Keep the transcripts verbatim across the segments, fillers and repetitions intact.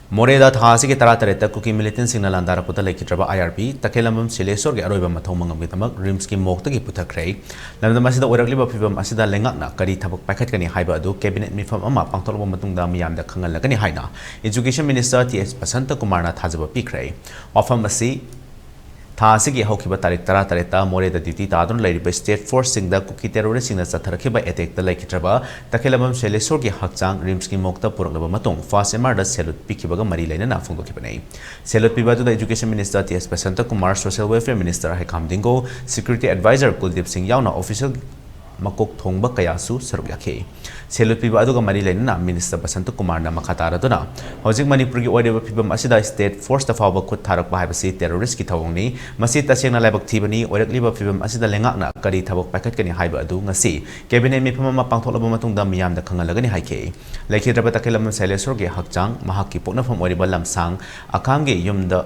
ꯃꯣꯔꯦꯗ ꯊꯥ ꯑꯁꯤꯒꯤ ꯇꯔꯥꯇꯔꯦꯠꯇ ꯀꯨꯀꯤ ꯃꯤꯂꯤꯇꯦꯟꯁꯤꯡꯅ ꯂꯥꯟꯗꯥꯔꯛꯄꯗ ꯂꯩꯈꯤꯗ꯭ꯔꯕ ꯑꯥꯏ ꯑꯥꯔ ꯄꯤ ꯇꯈꯦꯜꯂꯝꯕꯝ ꯁꯤꯂꯦꯁꯣꯔꯒꯤ ꯑꯔꯣꯏꯕ ꯃꯊꯧ ꯃꯉꯝꯒꯤꯗꯃꯛ ꯔꯤꯝꯁꯀꯤ ꯃꯣꯔꯒꯇꯒꯤ ꯄꯨꯊꯈ꯭ꯔꯦ꯫ ꯂꯝꯗꯝ ꯑꯁꯤꯗ ꯑꯣꯏꯔꯛꯂꯤꯕ ꯐꯤꯕꯝ ꯑꯁꯤꯗ ꯂꯩꯉꯥꯛꯅ ꯀꯔꯤ ꯊꯕꯛ ꯄꯥꯏꯈꯠꯀꯅꯤ ꯍꯥꯏꯕ ꯑꯗꯨ ꯀꯦꯕꯤꯅꯦꯠ ꯃꯤꯐꯝ ꯑꯃ ꯄꯥꯡꯊꯣꯛꯂꯕ ꯃꯇꯨꯡꯗ ꯃꯤꯌꯥꯝꯗ ꯈꯪꯍꯜꯂꯒꯅꯤ ꯍꯥꯏꯅ education minister T S Basanta ꯀꯨꯃꯥꯔꯅ ꯊꯥꯖꯕ ꯄꯤꯈ꯭ꯔꯦ꯫ ꯋꯥꯐꯝ ꯑꯁꯤ ꯊꯥ ꯑꯁꯤꯒꯤ ꯍꯧꯈꯤꯕ ꯇꯥꯔꯤꯛ ꯇꯔꯥꯇꯔꯦꯠꯇ ꯃꯣꯔꯦꯗ ꯗ꯭ꯌꯨꯇꯤ ꯇꯥꯗꯨꯅ ꯂꯩꯔꯤꯕ ꯁ꯭ꯇꯦꯠ ꯐꯣꯔꯁꯁꯤꯡꯗ ꯀꯨꯀꯤ ꯇꯦꯔꯣꯔꯤꯁꯁꯤꯡꯅ ꯆꯠꯊꯔꯛꯈꯤꯕ ꯑꯦꯇꯦꯛꯇ ꯂꯩꯈꯤꯗ꯭ꯔꯕ ꯇꯈꯦꯜꯂꯝꯕꯝ ꯁꯦꯂꯦꯁꯣꯔꯒꯤ ꯍꯛꯆꯥꯡ ꯔꯤꯝꯁꯀꯤ ꯃꯣꯔꯒꯇ ꯄꯨꯔꯛꯂꯕ ꯃꯇꯨꯡ ꯐꯥꯔꯁ ꯑꯦꯝ ꯑꯥꯔꯗ ꯁꯦꯂꯨꯠ ꯄꯤꯈꯤꯕꯒ ꯃꯔꯤ ꯂꯩꯅꯅ ꯐꯣꯡꯗꯣꯛꯈꯤꯕꯅꯤ꯫ ꯁꯦꯂꯨꯠ ꯄꯤꯕ ꯑꯗꯨꯗ education minister T S Basanta Kumar, social welfare minister Heikham Dingo, security advisor Kuldeep Singh ꯌꯥꯎꯅ ꯑꯣꯐꯤꯁꯤꯌꯦꯜ ꯃꯀꯣꯛ ꯊꯣꯡꯕ ꯀꯌꯥꯁꯨ ꯁꯔꯨꯛ ꯌꯥꯈꯤ꯫ ꯁꯦꯂꯨꯠ ꯄꯤꯕ ꯑꯗꯨꯒ ꯃꯔꯤ ꯂꯩꯅꯅ ꯃꯤꯅꯤꯁꯇꯔ ꯕꯁꯟꯇ ꯀꯨꯃꯥꯔꯅ ꯃꯈꯥ ꯇꯥꯔꯗꯨꯅ, ꯍꯧꯖꯤꯛ ꯃꯅꯤꯄꯨꯔꯒꯤ ꯑꯣꯏꯔꯤꯕ ꯐꯤꯕꯝ ꯑꯁꯤꯗ ꯁ꯭ꯇꯦꯠ ꯐꯣꯔꯁꯇ ꯐꯥꯎꯕ ꯈꯨꯠ ꯊꯥꯔꯛꯄ ꯍꯥꯏꯕꯁꯤ ꯇꯦꯔꯣꯔꯤꯁꯀꯤ ꯊꯧꯑꯣꯡꯅꯤ꯫ ꯃꯁꯤ ꯇꯁꯦꯡꯅ ꯂꯥꯏꯕꯛ ꯊꯤꯕꯅꯤ꯫ ꯑꯣꯏꯔꯛꯂꯤꯕ ꯐꯤꯕꯝ ꯑꯁꯤꯗ ꯂꯩꯉꯥꯛꯅ ꯀꯔꯤ ꯊꯕꯛ ꯄꯥꯏꯈꯠꯀꯅꯤ ꯍꯥꯏꯕ ꯑꯗꯨ ꯉꯁꯤ ꯀꯦꯕꯤꯅꯦꯠ ꯃꯤꯐꯝ ꯑꯃ ꯄꯥꯡꯊꯣꯛꯂꯕ ꯃꯇꯨꯡꯗ ꯃꯤꯌꯥꯝꯗ ꯈꯪꯍꯜꯂꯒꯅꯤ ꯍꯥꯏꯈꯤ꯫ ꯂꯩꯈꯤꯗ꯭ꯔꯕ ꯇꯈꯦꯜꯂꯝꯕꯝ ꯁꯩꯂꯦꯁꯣꯔꯒꯤ ꯍꯛꯆꯥꯡ ꯃꯍꯥꯛꯀꯤ ꯄꯣꯛꯅꯐꯝ ꯑꯣꯏꯔꯤꯕ ꯂꯝꯁꯥꯡ ꯑꯈꯥꯡꯒꯤ ꯌꯨꯝꯗ,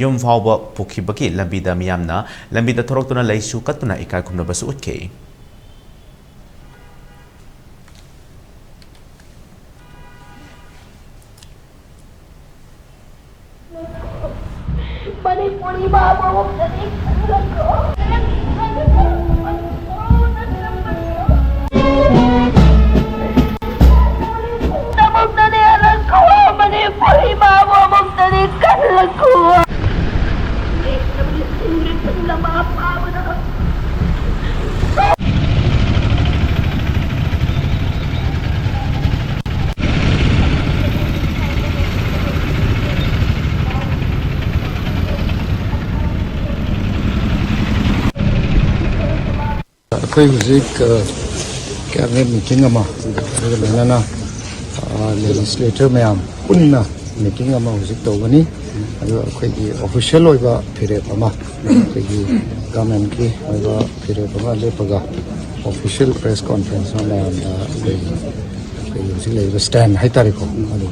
ꯌꯨꯝ ꯐꯥꯎꯕ ꯄꯨꯈꯤꯕꯒꯤ ꯂꯝꯕꯤꯗ ꯃꯤꯌꯥꯝꯅ ꯂꯝꯕꯤꯗ ꯊꯣꯔꯛꯇꯨꯅ ꯂꯩꯁꯨ ꯀꯠꯇꯨꯅ ꯏꯀꯥꯏ ꯈꯨꯝꯅꯕꯁꯨ ꯎꯠꯈꯤ꯫ ꯃꯅꯤꯄꯨꯔꯤ ꯃꯥꯕꯨ ꯑꯃꯨꯛꯇꯗꯤ ꯈꯜꯂꯨꯀꯣ꯫ ꯑꯃꯨꯛꯇꯗꯤ ꯍꯜꯂꯛꯈꯣ, ꯃꯅꯤꯄꯨꯔꯤ ꯃꯥꯕꯨ ꯑꯃꯨꯛꯇꯗꯤ ꯈꯜꯂꯨꯀꯣ꯫ ꯂꯃꯥ ꯄꯥꯕꯗ ꯑꯩꯈꯣꯏ ꯍꯧꯖꯤꯛ, ꯑ, ꯀꯦꯕꯤꯅꯦꯠ ꯃꯤꯇꯤꯡ ꯑꯃ, ꯑꯗꯨꯒ ꯂꯣꯏꯅꯅ, ꯑ, ꯂꯦꯖꯤꯁꯂꯦꯇꯔ ꯃꯌꯥꯝ ꯄꯨꯟꯅ ꯃꯤꯇꯤꯡ ꯑꯃ ꯍꯧꯖꯤꯛ ꯇꯧꯒꯅꯤ꯫ ꯑꯗꯨꯒ ꯑꯩꯈꯣꯏꯒꯤ ꯑꯣꯐꯤꯁꯤꯌꯦꯜ ꯑꯣꯏꯕ ꯐꯤꯔꯦꯞ ꯑꯃ, ꯑꯩꯈꯣꯏꯒꯤ ꯒꯚꯔꯟꯃꯦꯟꯠꯀꯤ ꯑꯣꯏꯕ ꯐꯤꯔꯦꯞ ꯑꯃ ꯂꯦꯞꯄꯒ, ꯑꯣꯐꯤꯁꯤꯌꯦꯜ ꯄ꯭ꯔꯦꯁ ꯀꯣꯟꯐ꯭ꯔꯦꯟꯁ ꯑꯃ ꯃꯌꯥꯝꯗ ꯑꯩꯈꯣꯏ, ꯑꯩꯈꯣꯏ ꯍꯧꯖꯤꯛ ꯂꯩꯔꯤꯕ ꯁ꯭ꯇꯦꯟ ꯍꯥꯏꯇꯥꯔꯦꯀꯣ, ꯑꯗꯨ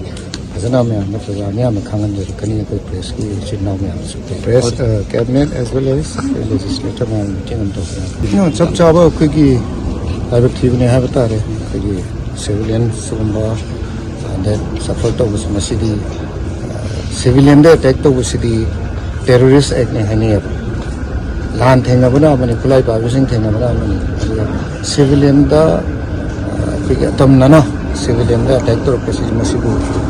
ꯐꯖꯅ ꯃꯌꯥꯝꯗ, ꯄ꯭ꯔꯖꯥ ꯃꯌꯥꯝꯗ ꯈꯪꯍꯟꯖꯔꯛꯀꯅꯤ꯫ ꯑꯩꯈꯣꯏ ꯄ꯭ꯔꯦꯁꯀꯤ ꯏꯆꯤꯟ ꯏꯅꯥꯎ ꯃꯌꯥꯝꯗꯁꯨ, ꯄ꯭ꯔꯦꯁ, ꯑ, ꯀꯦꯕꯤꯅꯦꯠ as well as ꯂꯦꯖꯤꯁꯂꯦꯇꯔ ꯃꯌꯥꯝ ꯃꯤꯇꯤꯡ ꯑꯃ ꯇꯧꯖꯔꯒ, ꯆꯞ ꯆꯥꯕ ꯑꯩꯈꯣꯏꯒꯤ ꯂꯥꯏꯕꯛ ꯊꯤꯕꯅꯤ ꯍꯥꯏꯕ ꯇꯥꯔꯦ꯫ ꯑꯩꯈꯣꯏꯒꯤ ꯁꯤꯚꯤꯂꯤꯌꯟ ꯁꯤꯒꯨꯝꯕ ꯗꯦꯠ ꯁꯐꯔ ꯇꯧꯕꯁꯤꯡ ꯑꯁꯤꯗꯤ ꯁꯤꯚꯤꯂꯤꯌꯟꯗ ꯑꯦꯇꯦꯛ ꯇꯧꯕꯁꯤꯗꯤ ꯇꯦꯔꯣꯔꯤꯁ ꯑꯦꯛꯅꯦ ꯍꯥꯏꯅꯩꯌꯦꯕ꯫ ꯂꯥꯟ ꯊꯦꯡꯅꯕꯅ ꯑꯃꯅꯤ, ꯈꯨꯠꯂꯥꯏ ꯄꯥꯏꯕꯁꯤꯡ ꯊꯦꯡꯅꯕꯅ ꯑꯃꯅꯤ꯫ ꯑꯗꯨꯒ ꯁꯤꯚꯤꯂꯤꯌꯟꯗ, ꯑ, ꯑꯩꯈꯣꯏꯒꯤ ꯑꯇꯝꯅꯅ ꯁꯤꯚꯤꯂꯤꯌꯟꯗ ꯑꯦꯇꯦꯛ ꯇꯧꯔꯛꯄꯁꯤ, ꯃꯁꯤꯕꯨ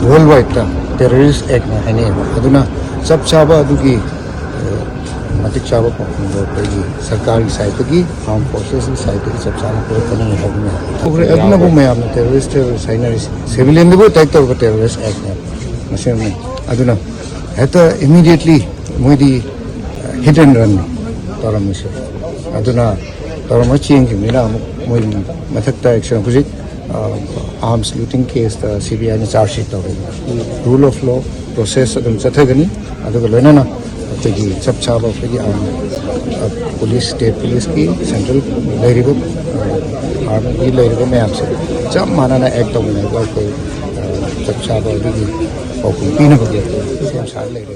ꯋꯥꯔꯜ ꯋꯥꯏꯗꯇ ꯇꯦꯔꯣꯔꯤꯁ ꯑꯦꯛꯅꯦ ꯍꯥꯏꯅꯩꯌꯦꯕ꯫ ꯑꯗꯨꯅ ꯆꯞ ꯆꯥꯕ ꯑꯗꯨꯒꯤ, ꯑ, ꯃꯇꯤꯛ ꯆꯥꯕ ꯄꯥꯎꯈꯨꯝꯗꯣ ꯑꯩꯈꯣꯏꯒꯤ ꯁꯔꯀꯥꯔꯒꯤ ꯁꯥꯏꯠꯇꯒꯤ, ꯑꯥꯔꯝ ꯐꯣꯔꯁꯦꯁꯀꯤ ꯁꯥꯏꯠꯇꯒꯤ ꯆꯞ ꯆꯥꯅ ꯄꯨꯔꯛꯀꯅꯤ ꯍꯥꯏꯕꯅꯤ꯫ ꯑꯗꯨꯅꯕꯨ ꯃꯌꯥꯝꯅ ꯇꯦꯔꯣꯔꯤꯁ, ꯇꯦꯔꯣꯔꯤꯁ ꯍꯥꯏꯅꯔꯤꯁꯤ꯫ ꯁꯤꯚꯤꯂꯤꯌꯟꯗꯕꯨ ꯑꯦꯇꯦꯛ ꯇꯧꯔꯒ ꯇꯦꯔꯣꯔꯤꯁ ꯑꯦꯛꯅꯦ꯫ ꯃꯁꯤꯅꯤ꯫ ꯑꯗꯨꯅ ꯍꯦꯛꯇ ꯏꯃꯤꯗꯤꯌꯦꯠꯂꯤ ꯃꯣꯏꯗꯤ ꯍꯤꯠ ꯑꯦꯟ ꯔꯟ ꯇꯧꯔꯝꯃꯤꯁꯦ꯫ ꯑꯗꯨꯅ ꯇꯧꯔꯝꯃ ꯆꯦꯟꯈꯤꯕꯅꯤꯅ ꯑꯃꯨꯛ ꯃꯣꯏꯒꯤ ꯃꯊꯛꯇ ꯑꯦꯛꯁꯟ ꯍꯧꯖꯤꯛ, ꯑ, ꯑꯥꯔꯝꯁ ꯂꯨꯇꯤꯡ ꯀꯦꯁꯇ ꯁꯤ ꯕꯤ ꯑꯥꯏꯅ ꯆꯥꯔꯖ ꯁꯤꯠ ꯇꯧꯔꯦ꯫ ꯔꯨꯜ ꯑꯣꯐ ꯂꯣ ꯄ꯭ꯔꯣꯁꯦꯁ ꯑꯗꯨꯝ ꯆꯠꯊꯒꯅꯤ꯫ ꯑꯗꯨꯒ ꯂꯣꯏꯅꯅ ꯑꯩꯈꯣꯏꯒꯤ ꯆꯞ ꯆꯥꯕ ꯑꯩꯈꯣꯏꯒꯤ ꯑꯥꯔꯝ, ꯑ, ꯄꯨꯂꯤꯁ, ꯁ꯭ꯇꯦꯠ ꯄꯨꯂꯤꯁꯀꯤ, ꯁꯦꯟꯇ꯭ꯔꯦꯜ ꯂꯩꯔꯤꯕ, ꯑ, ꯑꯥꯔꯃꯤꯒꯤ ꯂꯩꯔꯤꯕ ꯃꯌꯥꯝꯁꯦ ꯆꯞ ꯃꯥꯟꯅꯅ ꯑꯦꯛ ꯇꯧꯃꯤꯟꯅꯔꯒ ꯑꯩꯈꯣꯏ, ꯑ, ꯆꯞ ꯆꯥꯕ ꯑꯗꯨꯒꯤ ꯄꯥꯎꯈꯨꯝ ꯄꯤꯅꯕꯒꯤ ꯁꯦꯝ ꯁꯥꯔ ꯂꯩꯔꯦ꯫